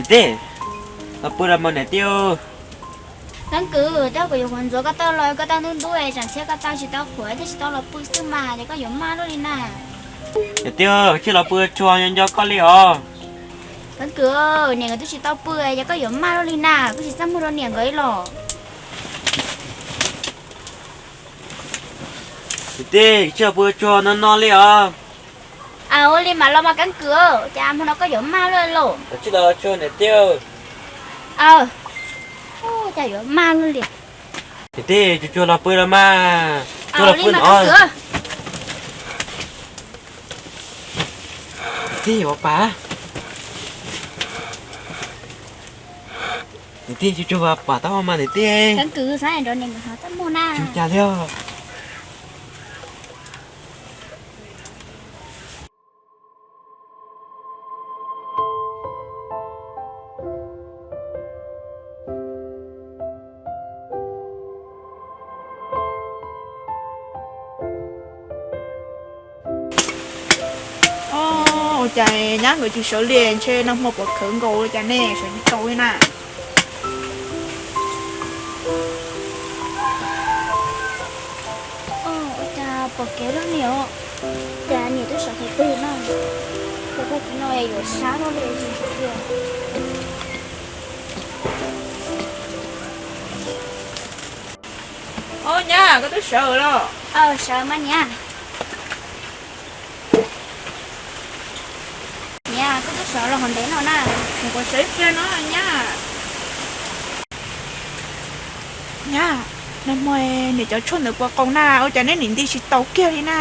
Niam tij, los pw los mas niam tij. Keeb kwm, tab kuv yuav qhuav ntxuav koj tau los koj tau ntub ntub, tsam ntxhiab koj tau tsis tau qhuav thiaj tsis tau los pw xwb mas, ces koj yuav maj luaj li na. Niam tij, tsis los pw tsuag nco nco koj li os. Keeb kwm, niam nkawd twb tsis tau pw, ces koj yuav maj luaj li na, koj tsis txaj muag rau niam nkawd los. Niam tij, tsis los pw tsuag no no li os. Ua li mam los mas Keeb kwm, cas hmo no koj yuav maj luaj lauj. Tsis los tsuag niam tij. Cas yuav maj luaj li. Niam tij, tsuag tsuag los pw los mas. Tsuag los pw no. Niam tij, ua pa. Niam tij, tsuag tsuag pam tau mas niam tij. Keeb kwm, xav nrog niam nkawd hnav txaj muag na. Tsis cas li os. Ua cas nyab nkawd tsis sawv li, ntshe nag hmo puas khawv nkaus li cas ne, sawv tsis tau li na. Ua cas pom kev lawm niam, cas niam twb sawv tsis twg na, cas koj txiv no yuav sab lawm li tsis sawv li. Au, nyab, koj twb sawv los? Aw, sawv mas niam. Niam, koj twb sawv los qhov ntev no na. Kuv sawv ib pliag no nyab. Nyab, nag hmo niam cov tshuaj ntawd puas qoos na, ua cas neb nim nti tsis tau kiag li na?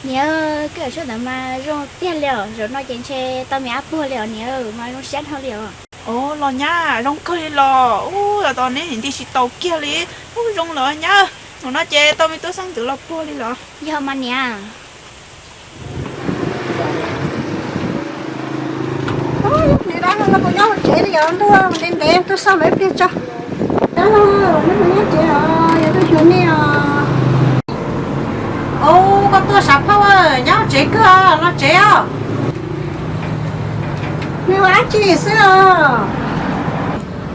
Niam, koj cov tshuaj ntawd mas zoo tiag li os, zaum no ces ntshe tau me ab puag li os niam, mas zoo siab dhau li os. Ua los nyab, zoo kawg li los, ua tos neb nim nti tsis tau kiag li, ua zoo lawm nyab, zaum no ces tau me tub xeeb ntxwv los puag li los. Yog mas niam. Neb dab laug no puas nyob hauv tsev li os ntuj, ntev ntev tuaj xauj lawv ib pliag tso. Dab laug, neb puas nyob tsev os, yuav tuaj xyuas nej os. Au, koj tuaj sav phauj, nyob hauv tsev kawg, los tsev os. Neb ua dab tsi xwb os?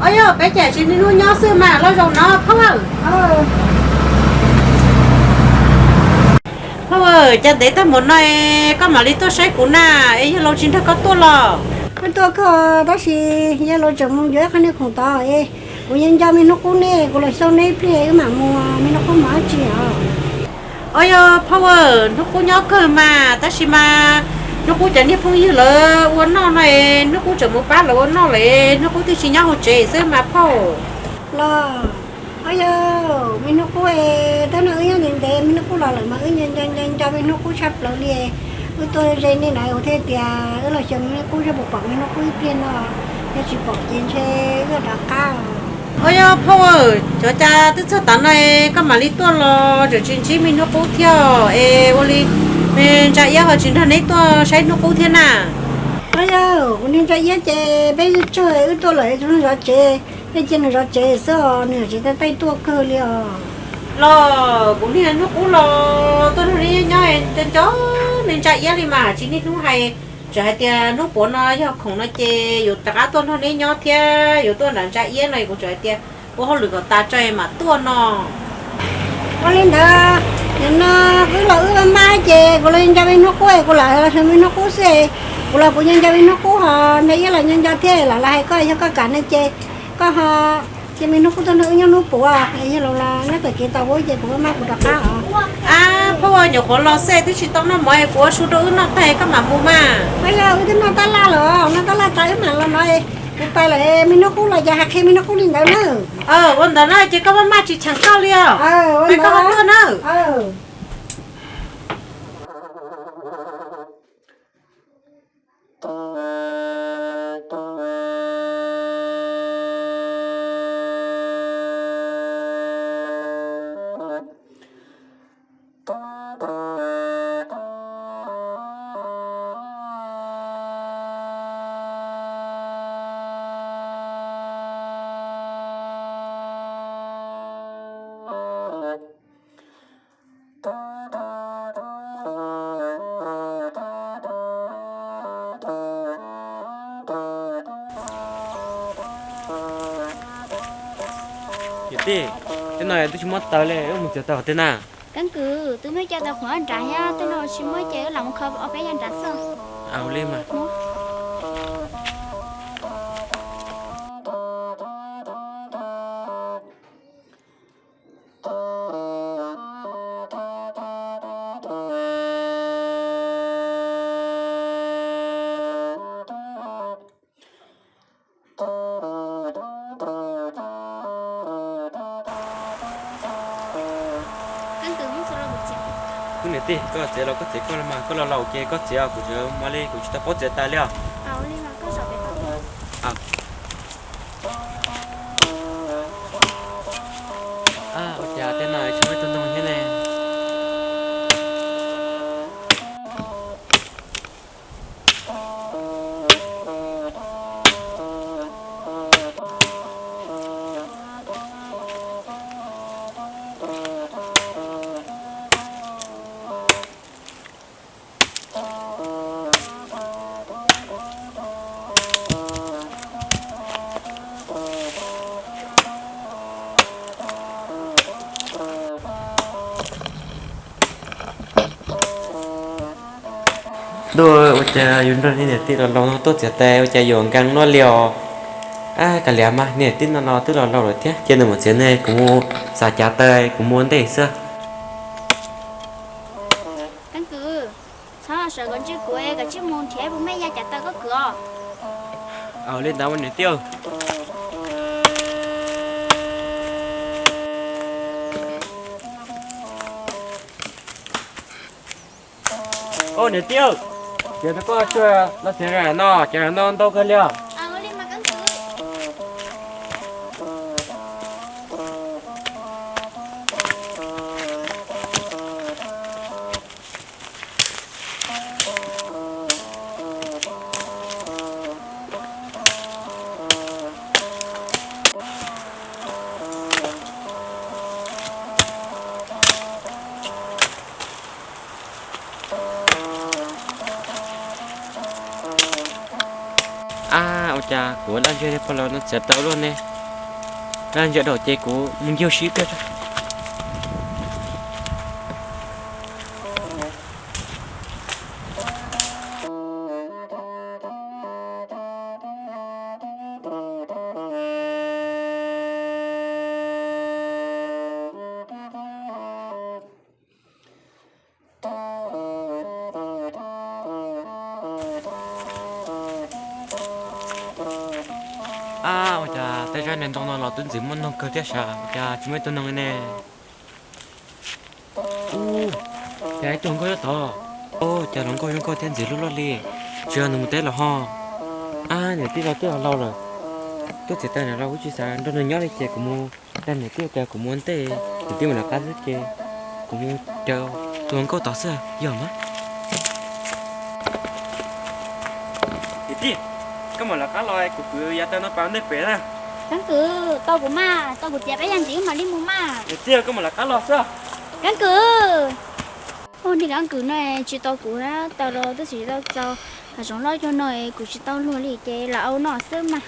Au yog peb cem tsis niaj hnub nyob xwb mas, los zaum no phauj. Phauj, cas ntev tag npaum no koj mam li tuaj saib kuv na, es yawg laus tsis nrog koj tuaj los? Wb tuaj kawg tab sis yawg laus tseem mus yuav ib qho niag khoom tod es kuv yeej nco me hnub qub ne, kuv los xyuas neb ib pliag wb mam mus, me hnub qub mus dab tsi os? Au yog phauj, hnub qub nyob kawg mas, tab sis mas hnub qub cov niag phooj ywg lawv ua noj no es hnub qub tseem mus pab lawv ua noj lawm, hnub qub thiaj tsis nyob hauv tsev xwb mas phauj. Los, au yog me hnub qub, tab no wb nyob ntev ntev me hnub qub los lawm mas wb nco nco nco me hnub qub tshaj plaws li. Wb tuaj ze nej ntawd thiaj tias wb los xyuas me hnub qub seb puas pom me hnub qub ib pliag no, yog tsis pom ces ntshe wb rov qab. Au yog phauj, cov cas twb txog tav no koj mam li tuaj los tseem tsis ntsib me hnub qub thiab es ua li me ntsa iab ho tsis nrog neb tuaj saib hnub qub thiab na? Au yog kuv niag ntsa iab ces peb yeej tsawg wb tuaj lawm tus nws zov tsev, peb cia nws zov tsev xwb os, nws tsis taij taij tuaj kawg li os. Los kuv niag hnub qub los tuaj nrog neb nyob nco nco me ntsa iab li mas tsis niaj hnub hais, txawm hais tias hnub puav no yog khoom no ces yuav rov qab tuaj nrog neb nyob thiab yuav tuaj nram ntsa iab no kuv txawm hais tias ua hauj lwm kom tas tso mam tuaj no. Ua li ntawd, nim no wb los wb maj maj ces kuv los nco me hnub qub, kuv lam los xyuas me hnub qub xwb. Kuv los kuv nco nco me hnub qub ho ntsa iab los nco nco thiab, lam los hais koj yog koj kam no ces koj ho cia me hnub qub tuaj nrog wb nyob hnub puav, yog los los nyob tom kev tau ua ces kuv maj maj kuv rov qab os. Ab phauj, nyuam qhuav los xwb twb tsis tau noj mov es kuv ua su rau wb noj tag koj mam mus mas. Au yog wb twb noj tab laj lawm, noj tab laj tas wb mam los no. Kuv pais lawm, me hnub qub los ces hais qhia me hnub qub li ntawd na. Ua ntawd na ces koj maj maj tsis cheem koj li os. Pais koj ho tuaj na. Niam tij, tej no twb tsis muab taws li, wb mus txiav taws qhov twg na? Keeb kwm, twb muab coj tau qhov nrad thiab, tej no tsis muab ces wb lam mus kho ob peb yam nrad xwb. Ua li mas. Niam tij, koj txiav los koj txiav koj los mas, koj los laus ces koj txiav, kuv tseem ua li kuv tsis tau paub txiav taws li os. Ua cas tej no tsis muaj ib tug ntoo thiab ne? Ntuj, ua cas yus nrog niam tij los laus no tuaj txiav taws ua cas yuav nkees luaj li os. Ab, kav liam mas, niam tij no los twb los laus lawm thiab, cia nws mus txiav ne, kuv mus xav cav taws kuv mus ua ntej xwb. Keeb kwm, txhob sawv kom ntsej kuv, koj cia li mus nrhiav puas muaj ib yav cav taws koj kwv os. Ua li ntawd mas niam tij. Niam tij, ces rau koj tsuag los txiav no, ces no ntau kawg li os. Ab, ua cas kuv laj ntseg li pog los no txiav tau luaj ne. Laj ntseg dhau ces kuv mus ncig sib pliag tso. Ab, ua cas tej zaj ntoo no los twb ntxim muaj noog kawg thiab sav, ua cas tsis muaj ib tug noog ne? Ub, cas ib tug hluas nkauj nyob tod. Ub, cas hluas nkauj zoo nkauj thiab ntxim hlub luaj li. Tsis yog nws mus teb los ho? Ab, niam tij los twb los laus lawm, tuaj txiav taws los kuj tsis xav nrog nws nyob li ces kuv mus, dag niam tij tias kuv mus ua ntej, niam tij mus lawv qab xwb ces kuv mus raws tus hluas nkauj tod xwb yog mas. Niam tij, koj mus lawv qab los kuv kwv yav taws no pas ntej pem na. Keeb kwm, tau kuv mas, tau kuv txiav peb yam ntxiv mam li mus mas. Niam tij, koj mus lawv qab los xwb. Keeb kwm, ua niag keeb kwm no tsis tau kuv taws los twb tsis tau txaus, hav zoov loj cuag no kuv tsis tau luag li ces lam ua no xwb mas.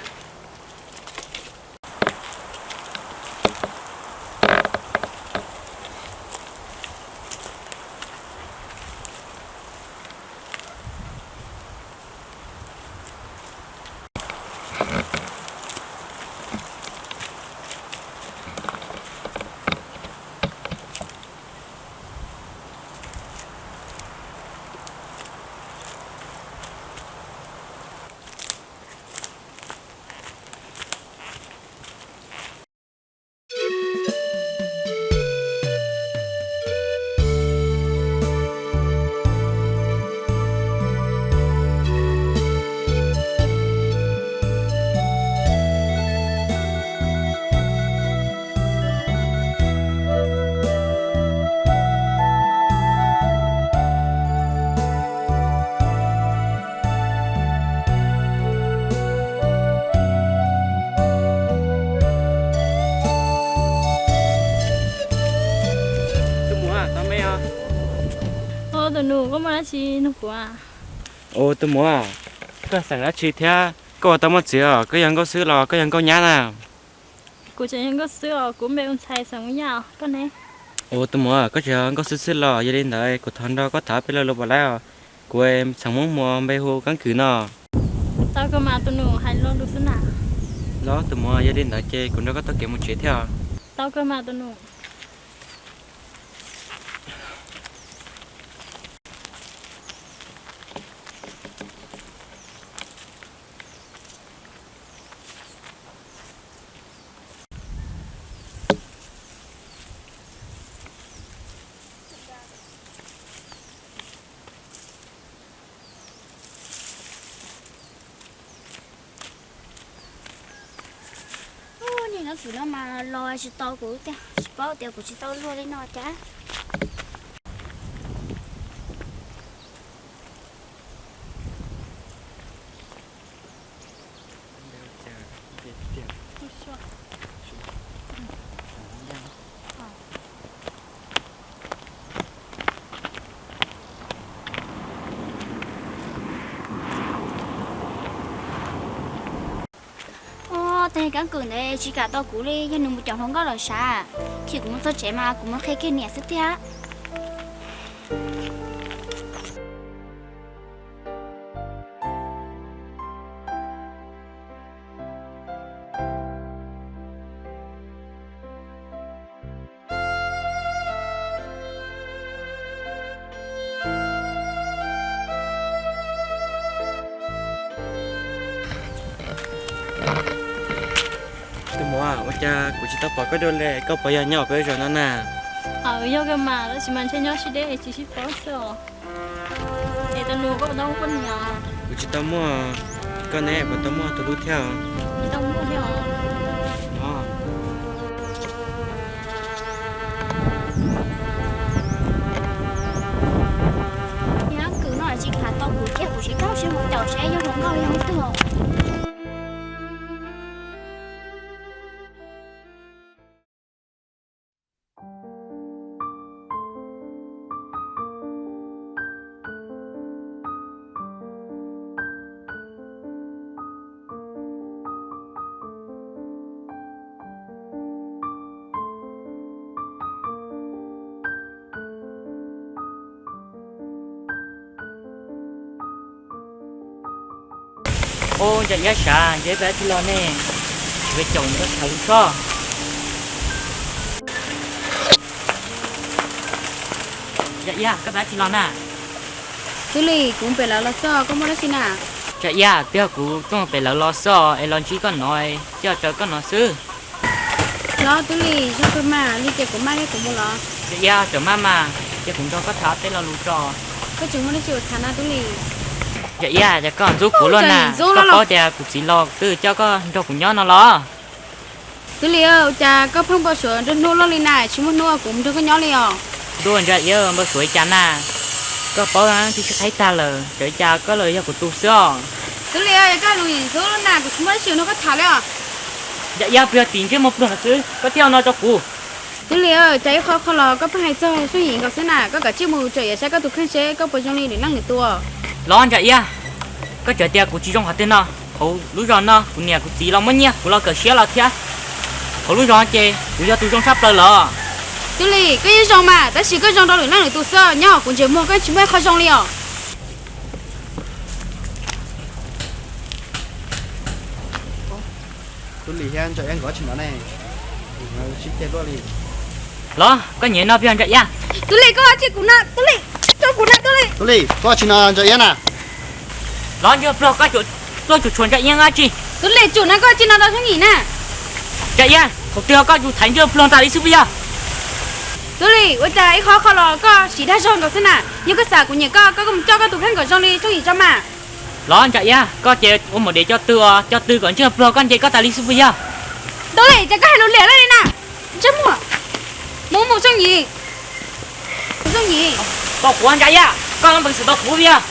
Tus muam, tau me os. Tus nus, koj muaj dab tsi nug kuv? Tus muam, koj xeem dab tsi thiab koj ua tau muaj txiv os? Koj yog nkauj xwb los koj yog nkauj nyab na? Kuv tseem yog Nkauj Xwb os, kuv npe hu Ntxhais Xeem Yaj, koj ne? Ua tus muam, koj tseem yog Nkauj Xwb xwb los? Yog li ntawd kuv thov nrog koj tham peb lo lus pom lab os. Kuv Xeem Hmoob Muas, npe hu Keeb Kwm no. Tau kawg mas tus nus, hais lo lus xwb na. Los tus muam, yog li ntawd ces kuv nrog koj taug kev mus tsev thiab os. Tau kawg mas tus nus. Niag Keeb Kwm no mas los tsis tau kuv tiag, tsis paub tias kuv tsis tau luag li no cas. Ua, tus Keeb Kwm ntawd tsis kam tau kuv li, yog nws mus caum hluas nkauj lawm sav. Ces kuv mus txog tsev mas kuv mus qhia kiag niam xwb tiag. Tus muam, ua cas kuv tsis tau pom koj dua li, koj puas yog nyob peb zos no na? Aws, yog kawg mas, tab sis mas ntshe nyob sib deb tsis sib paub xwb os. Es tus nus, koj puas tau muaj poj niam? Kuv tsis tau muaj. Koj ne, puas tau muaj tus hlub thiab? Tsis tau muaj thiab os. Niag Keeb Kwm no tsis kam tau kuv kiag, kuv tsis tau sib mus caum saib yog hluas nkauj yog leej twg. Ub, Ntsa Iab sav, ntshe peb tsis los ne, tsis peb caum nws koj tham lus tso. Ntsa Iab, koj peb tsis los na? Tub Lis, kuv pem lawv los xwb, koj muaj dab tsi na? Ntsa Iab, twb yog kuv tuaj pem lawv los xwb es los ntsib koj no, coj raws koj no xwb. Los Tub Lis, zoo kawg mas, li ces kuv maj thiab kuv mus los? Ntsa Iab, tseem maj mas, cia kuv nrog koj tham tej lo lus tso. Koj tseem muaj dab tsi yuav tham na Tub Lis? Ntsa Iab, cas koj ntxub kuv luaj na, koj paub tias kuv txiv los twb coj koj nrog kuv nyob no los? Tub Lis, ua cas koj pheej npau suav nruab hnub luaj li na, tsis muaj hnub kuv nrog koj nyob li os? Ntuj, Ntsa Iab, npau suav li cas na, koj paub twb sib qhaib tag lawm, txawm li cas koj los yog kuv tus xwb os. Tub Lis, yog koj lus ntxub luaj na, kuv tsis muaj dab tsi nrog koj tham li os. Ntsa Iab, peb yog tim ntsej muag pluag no xwb koj thiaj ua no rau kuv. Tub Lis, cas ib qho qho los koj pheej hais txog Xyooj Yim nkaus xwb na, koj kav tsij mus tsom iav saib koj tus kheej seb koj puas zoo li lwm leej lwm tus. Los Ntsa Iab, koj tseem tias kuv tsis zoo qhov twg no? Hauv lub zos no kuv niam kuv txiv los muab nyiaj, kuv los kawm siab los thiab. Hauv lub zos ces kuv yog tus zoo tshaj plaws los. Tub Lis, koj yeej zoo mas, tab sis koj zoo rau lwm leej lwm tus xwb, nyob hauv kuv ntsej muag koj tsis muaj ib qho zoo li os. Tub Lis thiab Ntsa Iab nkawd tsis no ne, sib ceg luaj li. Los, koj nyiam no peb yog Ntsa Iab. Tub Lis, koj tsis kuv na, Tub Lis, tso kuv na, Tub Lis. Tub Lis, koj tsis no Ntsa Iab na. Los ntsej pluag, koj tuaj cuam tshuam Ntsa Iab dab tsi? Tub Lis, tsum na, koj tsis no rau Xyooj Yim na. Ntsa Iab, thaum twg koj yuav thaiv ntsej pluag ntag li xwb puas yog? Tub Lis, ua cas ib qho qho los koj siv dag zog nkaus xwb na? Yog koj xav kuv nyiam koj, koj mus coj koj tus kheej kom zoo li Xyooj Yim tso mas. Los Ntsa Iab, koj ces ua maum dev coj tw os, coj tw kom ntsej pluag koj nce koj tas li xwb puas yog? Tub Lis, cas koj hais lus liam li na? Ntsej muag, mus mus Xyooj Yim. Xyooj Yim, tau kuv Ntsa Iab, koj muaj peev xwm tau kuv puas yog?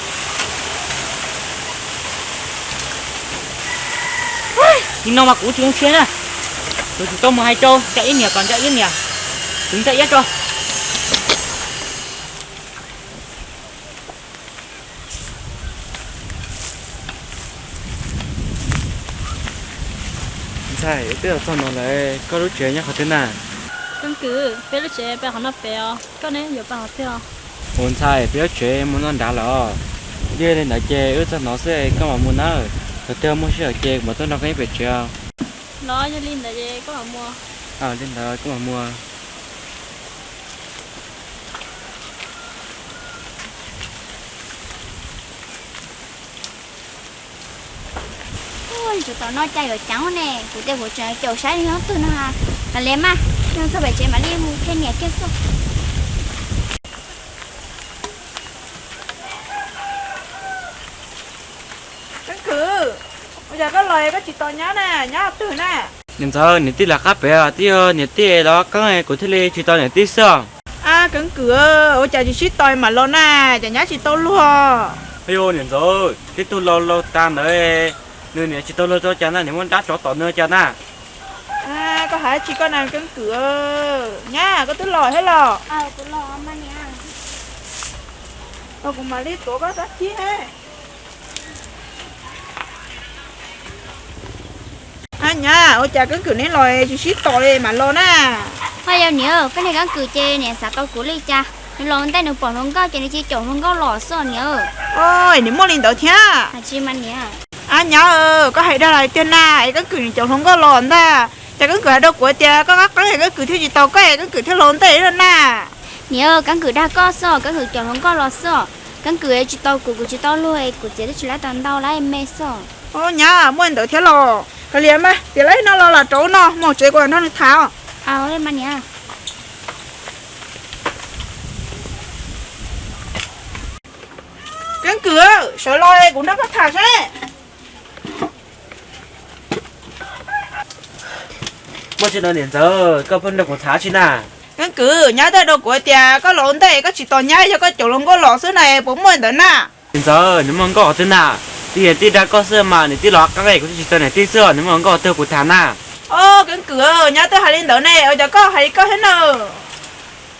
Nim no mas kuv tsis zoo siab na, kuv tsum tau mus hais rau Ntsa Iab niam kom Ntsa Iab niam kwv Ntsa Iab tso. Ntxhais, wb twb los txog no lawm, koj lub tsev nyob qhov twg na? Keeb kwm, peb lub tsev peb qhov no pem os, koj ne yuav peb qhov twg os? Ua ntxhais, peb lub tsev mus no nrad lawm os. Yog li ntawd ces wb txog no xwb koj mam mus nawb, thaum twg muaj sij hawm ces kuv mam tuaj nrog koj nyob pem tsev os. Los yog li ntawd ces koj mam mus. Li ntawd koj mam mus. Ua, tsov tom no cas yuav ceev ne, kuv tias kuv tseem caum saib nws nyob twg no ha. Kav liam mas, nws txog pem tsev mam li mus qhia niam kiag xwb. Keeb kwm, ua cas koj los koj tsis tos nyab na, nyab twg na? Niam ntxawm, niam tij lawv qab pem twb yog niam tij los qab qeeb kuv thiaj li tsis tos niam tij xwb os. Ab, keeb kwm, ua cas tsis sib tos mam los na, cas nyab tsis tau luag? Ua, niam ntxawm, tib tug laus laus tas ntawd, nws niam tsis tau luag ua cas na, niam muaj dab tsov tom nws ua cas na? Koj hais tsis koj na keeb kwm, nyab koj twb los thiab los? Kuv mam li tuav koj sab khib na. Ab nyab, ua cas keeb kwm neb los tsis sib tos li mam los na? Ho yog niam, koj niag keeb kwm ces niam xav tau kuv li cas? Nws los ntej nws pom hluas nkauj ces nws cia caum hluas nkauj los xwb niam. Oj, nws muaj li ntawd thiab? Tsis mas niam. Ab nyab, koj hais dag los tiag na, es keeb kwm nws caum hluas nkauj los ntag. Ces keeb kwm hais rau kuv tias koj qab qeeb es keeb kwm thiaj tsis tau koj es keeb kwm thiaj los ntej no na. Niam, keeb kwm dag koj xwb, keeb kwm caum hluas nkauj los xwb. Keeb kwm tsis tau kuv, kuv tsis tau luag, kuv txiav twb tsis laib tau ntau lawm me xwb. Oj nyab, muaj li ntawd thiab los? Kav liam mas, tias lawv no los los rau ub no, mus tsev kuv nrog nws tham. Mas niam. Keeb kwm, sawv los kuv nrog koj tham seb. Muaj tsis no niam ntxawm, koj pheej nrog kuv tham tsi na? Keeb kwm, nyab twb hais rau kuv tias koj los ntej koj tsis tos nyab, yog koj caum hluas nkauj los xwb na, puas muaj ntawd na? Niam ntxawm, nws muaj hluas nkauj qhov twg na? Twb yog niam tij dag koj xwb mas, niam tij los qab qeeb kuv thiaj tsis tos niam tij xwb, nws muaj hluas nkauj qhov twg kuv tham na? Oj, keeb kwm, nyab twb hais li ntawd ne, ua cas koj hais li koj thiab na?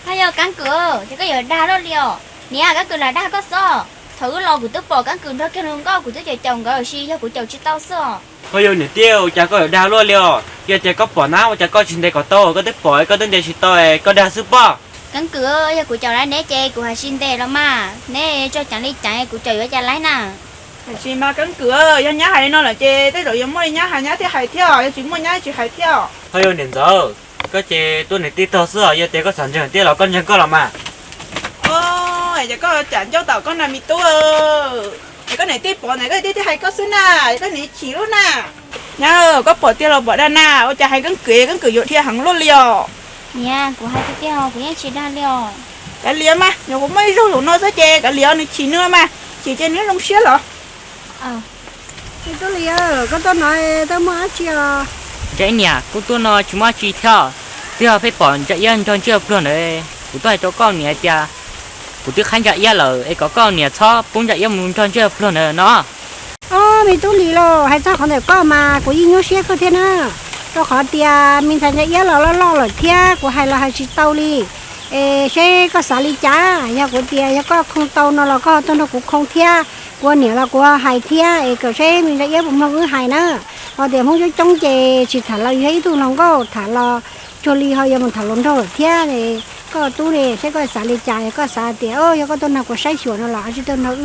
Ho yog keeb kwm, ces koj yuav dag luaj li os. Niam, keeb kwm lam dag koj xwb. Thaum wb los kuv twb pom keeb kwm nrog kiag hluas nkauj, kuv twb caum caum nkawd, tiam sis yog kuv caum tsis tau xwb. Ho yog niam tij, ua cas koj yuav dag luaj li os? Yog tias koj pom na, ua cas koj tsis ntes kom tau? Koj twb pom koj twb ntes tsis tau, koj dag xwb pob. Keeb kwm, yog kuv caum laib neb ces kuv hais tsis ntes los mas, neb tso ceev li ceev, kuv caum yuav cas laib na? Tiam sis mas keeb kwm, yog nyab hais li no lawm ces tej zaum yuav muaj li nyab hais nyab thiaj hais thiab os, yog tsis muaj nyab tsis hais thiab os. Ho yog niam ntxawm, koj ces tuaj niam tij tog xwb os, yog tias koj xav ntseeg niam tij los koj ntseeg koj los mas. Oj, ces koj cam ncauj tom koj na me tub. Es koj niam tij pom ntawm koj niam tij thiaj hais koj xwb na, es koj niam chim lub na. Nyab, koj pom tiag los pom dag na, ua cas hais keeb kwm, keeb kwm yuav dhia heev luaj li os? Niam, kuv hais tiag tiag, kuv yeej tsis dag li os. Kav liam mas, nyuam qhuav muaj ib zaug zaum no xwb ces kav liam, nws chim nws mas, chim ces nws zoo siab los. Me tub Lis, koj tuaj no twb muaj dab tsi os? Ntsa Iab niam, kuv tuaj no tsis muaj dab tsi thiab, twb yog pheej pom Ntsa Iab nrog Ntsej Pluag ntawd, kuv tuaj hais rau koj niam hais tias kuv twb qhaib Ntsa Iab lawm es kom koj niam txhob pub Ntsa Iab mus nrog Ntsej Pluag ntawd no. Ob, me tub Lis lauj, hais txog qhov ntawm koj mas kuv yeej nyuaj siab kawg thiab na. Rau qhov tias me ntxhais Ntsa Iab los loj loj lawm thiab kuv hais los hais tsis tau li. Es seb koj xav li cas, yog kuv tias yog koj khoo tau no los koj tuaj nrog kuv khoo thiab. Kuv niam los kuv hais thiab es kom seb me Ntsa Iab puas mloog wb hais na. Ho tias Hmoob coob coob ces tsis tham los yog ib tug hluas nkauj, tham los cuag li ho yuav mus tham hluas nraug lawm thiab. Koj tub ne, seb koj xav li cas, yog koj xav tias yog koj tuaj nrog kuv saib xyuas no los tsis tuaj nrog wb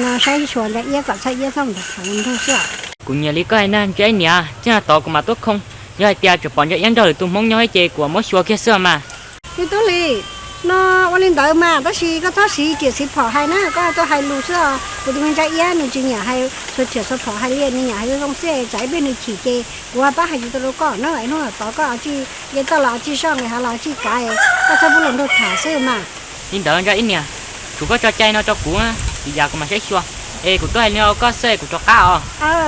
no saib xyuas Ntsa Iab kom txhob, Iab txhob mus tham hluas nraug xwb. Kuv nyiam li koj hais na Ntsa Iab niam, txij no tod kuv mam tuaj khoo. Yog hais tias tseem pom Ntsa Iab nrog lwm tus Hmoob nyob thiab ces kuv mam muab xyuas kiag xwb mas. Me tub Lis, no ua li ntawd mas tab sis koj txhob siv riam siv phom hais na, koj tuaj hais lus xwb os. Kuv tus me Ntsa Iab nws tsis nyiam hais xuas riam xuas phom hais li, nws nyiam hais zoo zoo xwb, tsam ib pliag nws chim ces kuv pab hais tsis tau rau koj na. Hnub tod koj tsis, Iab toj los tsis soj nqis hav los tsis kav, koj txhob pub hluas nraug tham xwb mas. Li ntawd Ntsa Iab niam, thov koj tso cai no rau kuv, vim yam kuv mam saib xyuas, es kuv tuaj hais li no rau koj xwb, kuv rov qab os.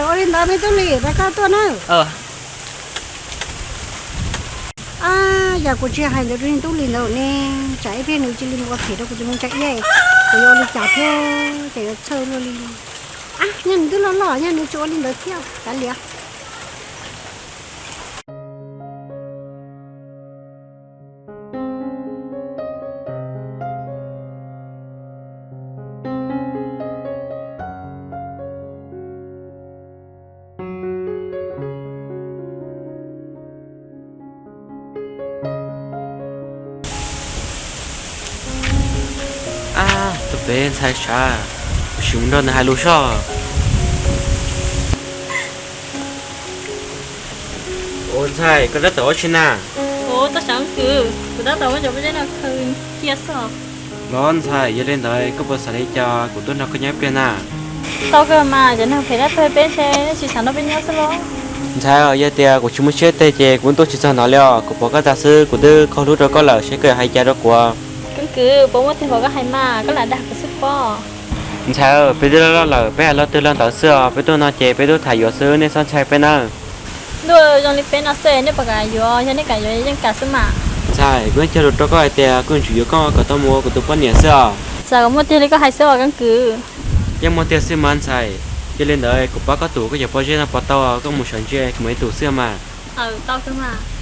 Ua li ntawd me tub Lis, rau koj tuaj na. Yog kuv tsis hais ntawd rau me tub Lis ntawd ne, tsam ib pliag nws cia li mus ua phem rau kuv tus me Ntsa Iab, kuv yuav ua li cas thiab, ces yuav txhawj luaj li. Nyaj nws twb loj loj, nyaj nws tsis ua li ntawd thiab, kav liam. Peb ntxhais sav, kuv sim mus nrog nws hais lus soj. Ua ntxhais, koj tab tom ua tsi na? Ua, tau sav kwv, kuv tab tom muab cov pob zeb no khaws cia xwb os. Los ntxhais, yog li ntawd koj puas xav li cas kuv tuaj nrog koj nyob ib pliag na? Tau kawg mas, cov neeg phem dab tuag peb ntshe tsis xav nrog peb nyob xwb los. Ntxhais, yog tias kuv tsis muaj siab teg ces kuv tuaj tsis txog no li os. Kuv pom koj tag xwb kuv twb kho hlub rau koj lawm, seb koj yuav hais cas rau kuv. Keeb kwv, puas muaj tiag uas koj hais mas, koj lam dag kuv xwb pob. Ntxhais, peb twb loj loj lawm, peb hais lo twg lo ntawd xwb os. Peb tuaj no ces peb tuaj tham yuav xwb, nej txhob ntshai peb nawb. Ntuj, zoo li peb no xwb nej puas kam yuav? Yog nej kam yuav yeej kam xwb mas. Ntxhais, kuv yeej cog lus rau koj hais tias kuv yuav tsum yuav koj kom tau mus ua kuv tus poj niam xwb os. Txawm muaj tiag li koj hais xwb os Keeb kwv. Yeej muaj tiag xwb mas ntxhais. Yog li ntawd kuv pab koj tus koj cov pob zeb no puas tau, koj mus sawv ntsia kuv mus ib tus xwb mas. Tau kawg mas.